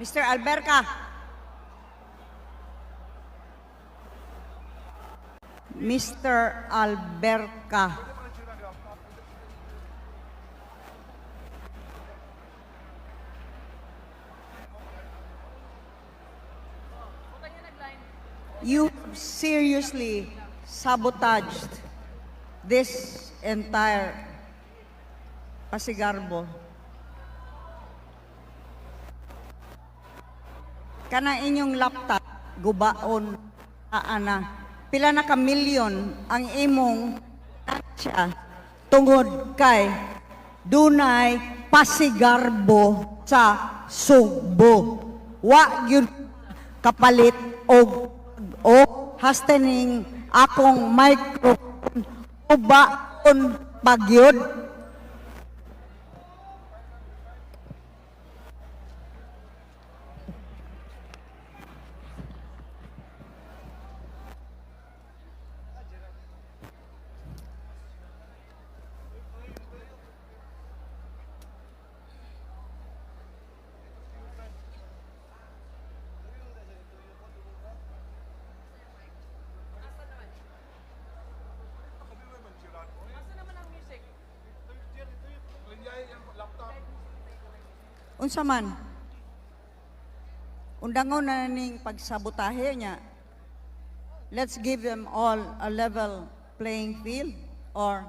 Mr. Alberca. Mr. Alberca. You seriously sabotaged this entire pasigarbo. Kana inyong laptop, gubaon, ana. Pila na ka milyon ang imong siya tungod kay dunay pasigarbo sa Sugbo. Wa gyud kapalit og o hastening akong microphone, gubaon pagyud. Unsa man? Undangon na ning pagsabotahe niya. Let's give them all a level playing field or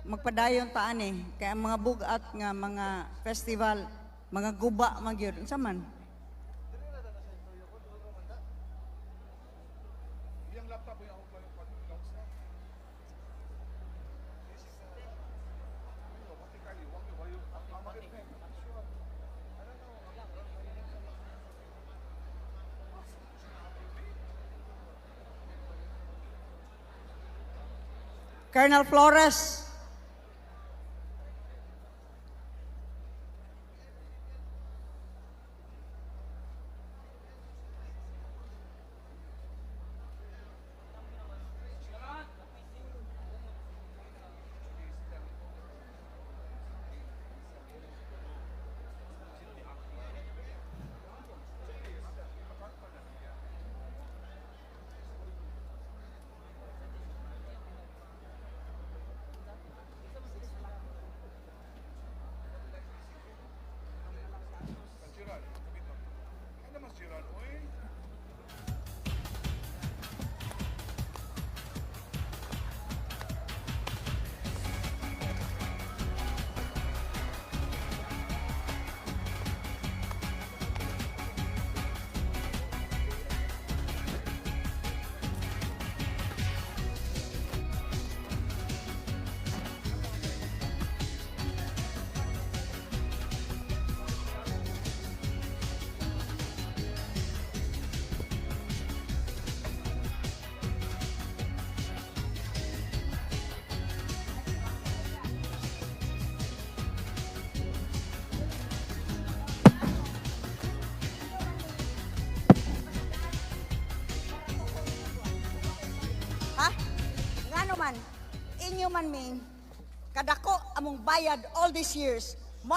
magpadayon ta ani kay ang mga bugat nga mga festival, mga guba man gyud. Unsa man? Colonel Flores. Ha? Ngano man, inyo man ming, kadako among bayad all these years. Mo